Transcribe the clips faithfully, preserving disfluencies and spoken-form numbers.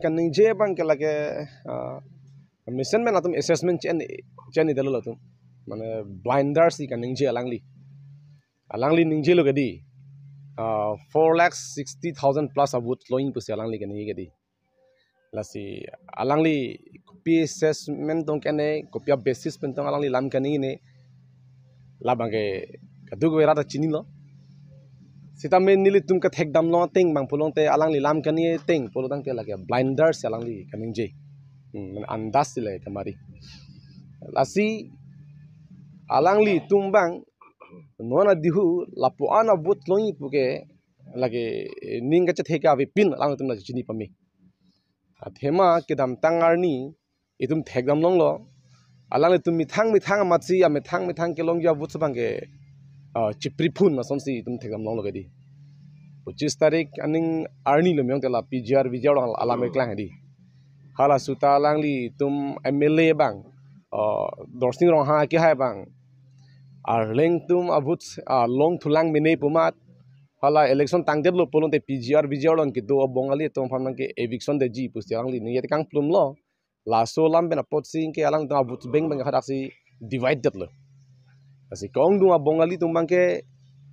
Kaningje abang ke lake, ah, mesen men atum assessment chen chen idalo atum. Mane blinders si kaningje alangli. Alangli ningjelo kedi. Ah, four lakh sixty thousand plus a vote lo-ing pusi alangli kaningje kedi. Lasi alangli kopi assessment tong kene, kopi basis pen tong alangli lam kaningje ne. Labang ke kadokave rat ta chinilo. Sitame nelitum kethekdam long ateng abang pulote alangli lam kaningje ateng pulotangte lake blinders si alangli kaningje. Hmm, mane andas si le kamari. Lasi alanglitum abang non adihu lapu-an a vote lo-ing puke lake ning kachethe ke avepin alangtum la chini pame. Athema kedamtang arni itum thekdam longlo. Alanglitum methang methang amatsi, a methang methang kelongji a vote abang ke, ah, chipri phun asonsi itum thekdam longlo kedi. Pochis tarik aning arni lo miyong tela P G R V G R along alam eklang di. Halaso ta alanglitum M L A abang, ah, Dorsing Ronghang akehai abang, Arleng atum a vote, ah, long thulang mene pu amat. Hala election tangdetlo pulote P G R V G R along kedo a Bongali atum aphan ke eviction detji pusi alangli ningje kangplumlo. Laso alam pen apotsi ke alangtum a vote bank abang hadaksi divide detlo. Lasi ke-ongdung a Bongali atum abang ke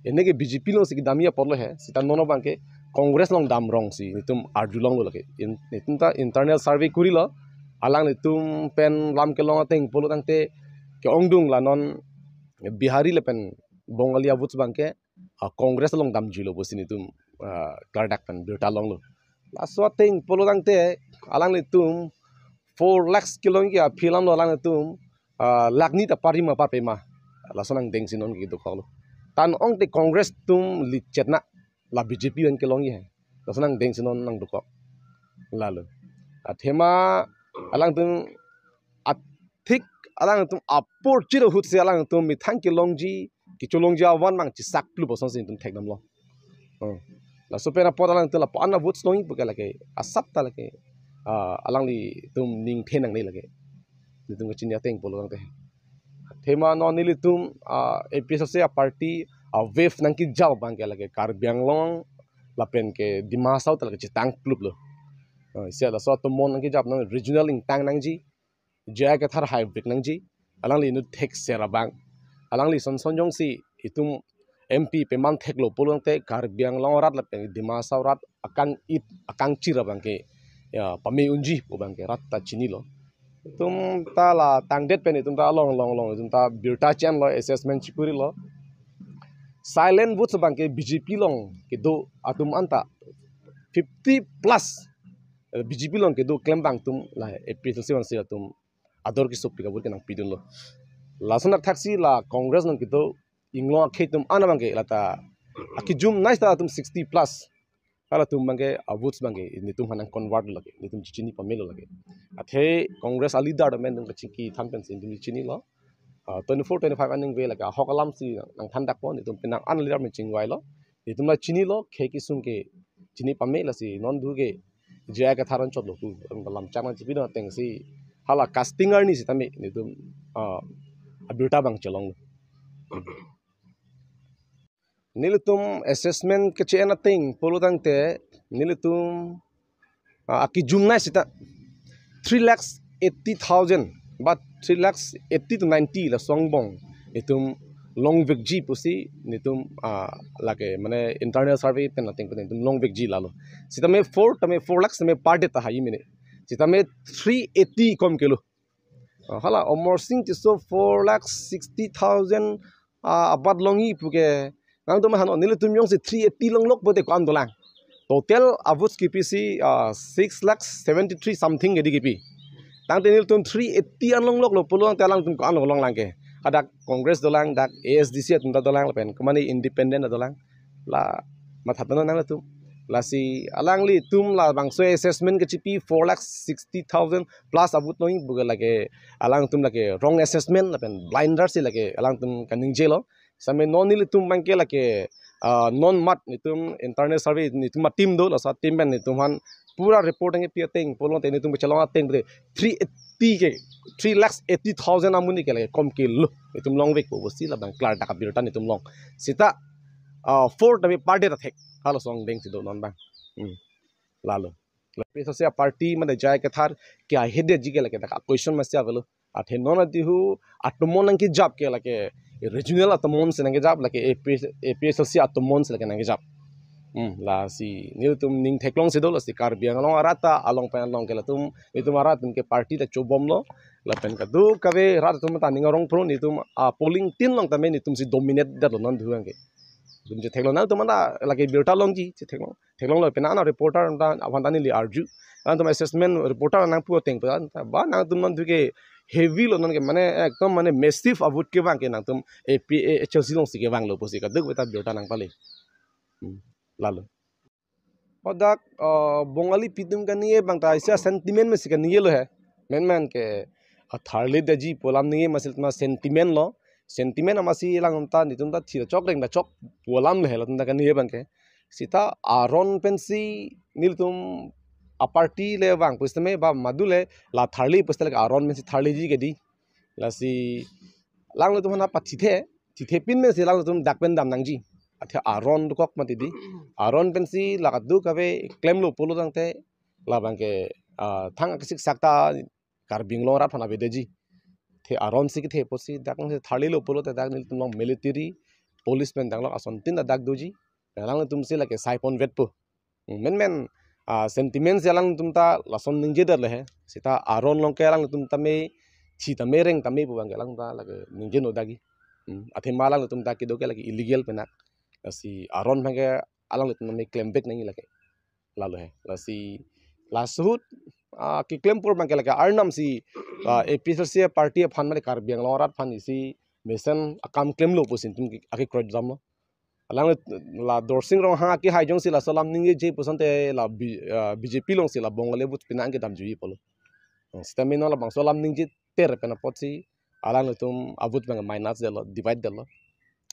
ene ke B J P alongsi kedamji apotlo he. Sita non abang ke Congress along damrong si netum arjulonglo lake. In-, netum ta internal survey kurilo. Alanglitum pen lam kelong ateng pulotangte ke-ongdung la non Bihari lapen Bongali a vote abang ke, ah, Congress along damjilo pusi netum, ah, klardak pen birta longlo. Laso ateng pulotangte alanglitum four lakhs kelongji aphi alamlo alanglitum, ah, lakh ni ta pari ma pape ma. Laso nangdengsi non kedokhoklo. Tan ongte Congress atum lichetna la B J P pen kelongji he. Laso nangdengsi non nangdokok. Lalo. Athema alangtum athik alangtum apor chiro ahutsi alangtum methang kelongji, kecholongji avan abang chisak plup asonsi netum thekdamlo. Hmm. Laso pen apot alangtum lapu-an a vote lo-ing puke lake asap ta lake, ah, alanglitum ningthe nangne lake. Netum kachini ateng pulotangte. Athema non nelitum, ah, A P H L C a party a wave nangkejao abang ke lake Karbi Anglong lapen ke Dima Hasao ta lake chetang pluplo. Ah, isi laso atum mon nangkejap nang regional ingtang nangji. J I Kathar hai vek nangji. Alangli inut thekser abang. Alangli son son jongsi itum M P peman theklo pulotangte Karbi Anglong arat lapen Dima Hasao arat akang-it akangchir abang ke, ya, pame unji pu abang ke rat ta chinilo. Itum ta la tangdet pen itum ta along long long itum ta birta chenlo, assessment chikurilo. Silent votes abang ke B J P along kedo atum anta fifty plus, eh, B J P along kedo klembang atum la A P H L C vansi atum ador kesopik a vote ke nangpidunlo. Lason athaksi la Congress along kedo inglong akhei atum an abang ke lata akejum nai ta atum sixty plus. Halatum abang ke a votes abang ke netum aphan nang convert lo lake, netum chini pamelo lake. Athe Congress a leader atum netum kachingki than pensi netum chinilo. Ah, twenty-four twenty-five aningve lake ahok alamsi nangthandakpo, netum penang an leader atum chingvailo. Netum la chinilo, khei kesung ke chini pame, lasi non du ke J I Kathar anchot lo pu, lam chak nangchipidun atengsi hala casting arni sitame netum, ah, abirta abang chelonglo. Nelitum assessment keche-en ateng pulotangte nelitum, ah, akejum nai sita three lakhs eighty thousand, but three lakhs eighty to ninety laso angbong itum longvekji pusi netum, ah, lake mane internal survey pen ateng pen itum longvekji lalo. Sitame four tame four lakhs tame per day ta hai mene. Sitame three eighty kom kelo. Ah, hala Amarsing Tisso four lakh sixty thousand, ah, abat longji puke. Nangtum hano nelitum jongsi three eighty longlok pote ko-an dolang. Total a votes kepisi, ah, six lakh seventy-three something kedi kepi. Tangte nelitum three eighty an longloklo pulotangte alangtum ko-an longlang ke. Hadak Congress dolang, dak A S D C atum ta dolang lapen kemane independent ta dolang. La mathatnon nangtum. Lasi alanglitum labangso assessment kechipi four lakh sixty thousand plus a vote longji puke lake alangtum lake wrong assessment lapen blinders si lake alangtum kaningjelo. Sitame non nelitum abang ke lake, ah, non mat netum internal survey netum a team do, laso team pen netum aphan pura report nangkepi ateng pulotangte netum kechelong ateng pute three eighty ke, three lakhs eighty thousand amonit ke lake kom kelo. Netum longvekpo pusi labang klardak abirta netum long. Sita, ah, four tame per day ta thek. Halaso angdengsi do non abang. Hmm. Lalo. Lapen sosi a party mane J I Kathar ke ahede ji ke lake dak a question masi avelo. Athe non atihu atomon nangkejap ke lake regional atomon si nangkejap, lake A P, A P H L C atomon si lake nangkejap. Hmm, lasi nelitum ning theklongsi do, lasi Karbi Anglong arat ta along pen along ke latum, nelitum arat atum ke party ta chobomlo. Lapen kadokave rat atum ta ning arong pro, nelitum a polling tin along tame nelitum si dominate detlo non duhang ke. Nelitum chetheklong, nangtum anta lake birta longji chetheklong. Theklonglo, penang an reporter anta aphan ta neli arju. Nangtum assessment reporter nangpu ateng pu anta ba nangtum non duke heavy lo non ke, mane ekdom mane massive a vote kevang ke nangtum A P H L C alongsi kevanglo pusi kadokave ta birta nangpale. Hmm, lalo. Hadak, uh, Bongali apitum kaningje abang ta isi a sentiment masi kaningje lo he. Menmen ke, uh, tharledeji pu alam ningje masi tuma sentiment lo. Sentiment amatsi alangtum ta nelitum ta thir chok reng ta chok pu alam lo he latum ta kaningje abang ke. Seta aron pensi nelitum a party le vang pusitame ba madu le la tharle pusitame aron pensi tharleji ke di. Lasi alanglitum aphan pathithe, thithe pin pensi alanglitum dak pen dam nangji. Athe aron dokok mati di. Aron pensi la kadokave klemlo pulo tangte labang ke, ah, thang akesik sak ta Karbi Anglong arat aphan avedeji. Athe aron si kethe pusi dak nang tharlelo pulote dak nelitum along military, police pen dak along asontin ta dak doji. Alanglitum si lake saipon vetpo. Hmm, menmen, ah, sentiment si alangtum ta lason ningje det le he. Seta aron along ke alangtum tame, thi tame reng tame pu abang ke alang ta lake ningje no dagi. Hmm, athema alangtum ta kedo ke lake illegal penak. Lasi aron abang ke alangtum tame klem back nangji lake. Lalo he. Lasi laso ahut, ah, keklem pur abang ke lake arnam si, ah, A P H L C party aphan mane Karbi Anglong arat aphan isi mesen akam klemlo pusi nelitum ke akekroi damlo. Alang la Dorsing Ronghang akehai jongsi laso alam ningjeje pu asonte la B-, ah, B J P alongsi la Bongali a vote penang kedamjuji pulo. Hmm, sitame non labangso alam ningje ter pen apotsi alanglitum a vote abang minus detlo, divide detlo.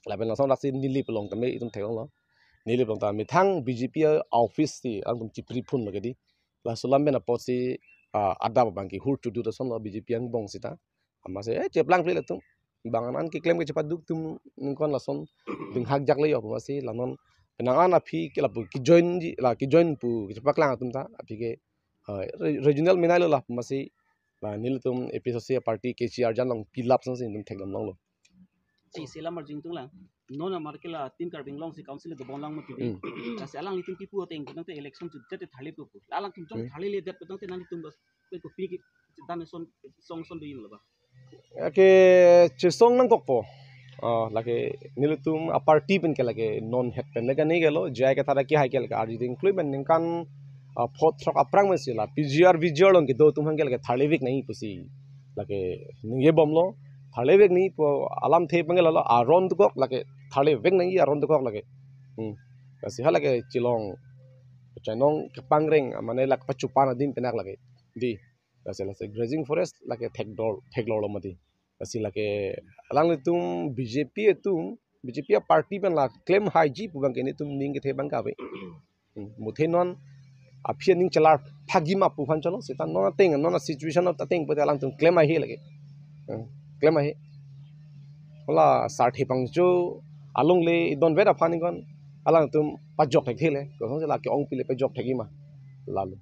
Lapen lason raksi Nilip along tame itum theklonglo. Nilip along ta methang B J P office si alangtum chipri phunlo ke di. Laso alam pen apotsi, ah, adap abang ke hur chudu asonlo B J P angbong seta. Amatsi, eh, cheplangple latum. Bang an keklem ke chepaduk atum ningkan lason dinghak jak le yo amatsi la non penang an aphi ke lapu kejoinji, la kejoin pu kechepaklang atum ta aphi ke, ah, re-, regional menai lo la amatsi la nelitum A P H L C party K C R jan along pilap sangsi nelitum thekdam longlo. Si selam arjing tung la. Non amar ke la Team Karbi Anglong si council dobom lang mati. Hmm. Lasi alanglitum kipu ateng tangte election chu jate tharle pu pu. Alangtum jong Hmm. tharledet tangte nanglitum bas pe kopi ke dan son song son do yin lo ba. Ke chesong nangkokpo. Ah, lake nelitum a party pen ke lake non het pen le kaningje lo, J I Kathar akehai ke lake arjuding klui pen ningkan, ah, phot throk aphrang pensi la P G R, V G R along kedo atum aphan ke lake tharle vek nangji pusi lake ningjebomlo, tharle vek nangji pu alamthe abang ke lalo, aron dokok lake tharle vek nangji, aron dokok lake. Hmm. Lasi halake chelong, chainong kepangreng, mane lake pachupan adim penak lake. Di. Lasi lasi grazing forest lake thekdor, theklorlo mati. Lasi lake alanglitum B J P atum, B J P a party pen la klem haiji pu abang ke nelitum ning kethe abang ke ave. Hmm, muthe non aphi aning chelar phagi ma pu aphan cholo, seta non ateng, non a situation ateng pute alangtum klem ahe lake. Hmm, klem ahe. Hala sarthe pangcho along le idon vet aphan ingkon alangtum pajok thekthe le. Kosonsi la ke-ongpi le pajok thekji ma. Lalo.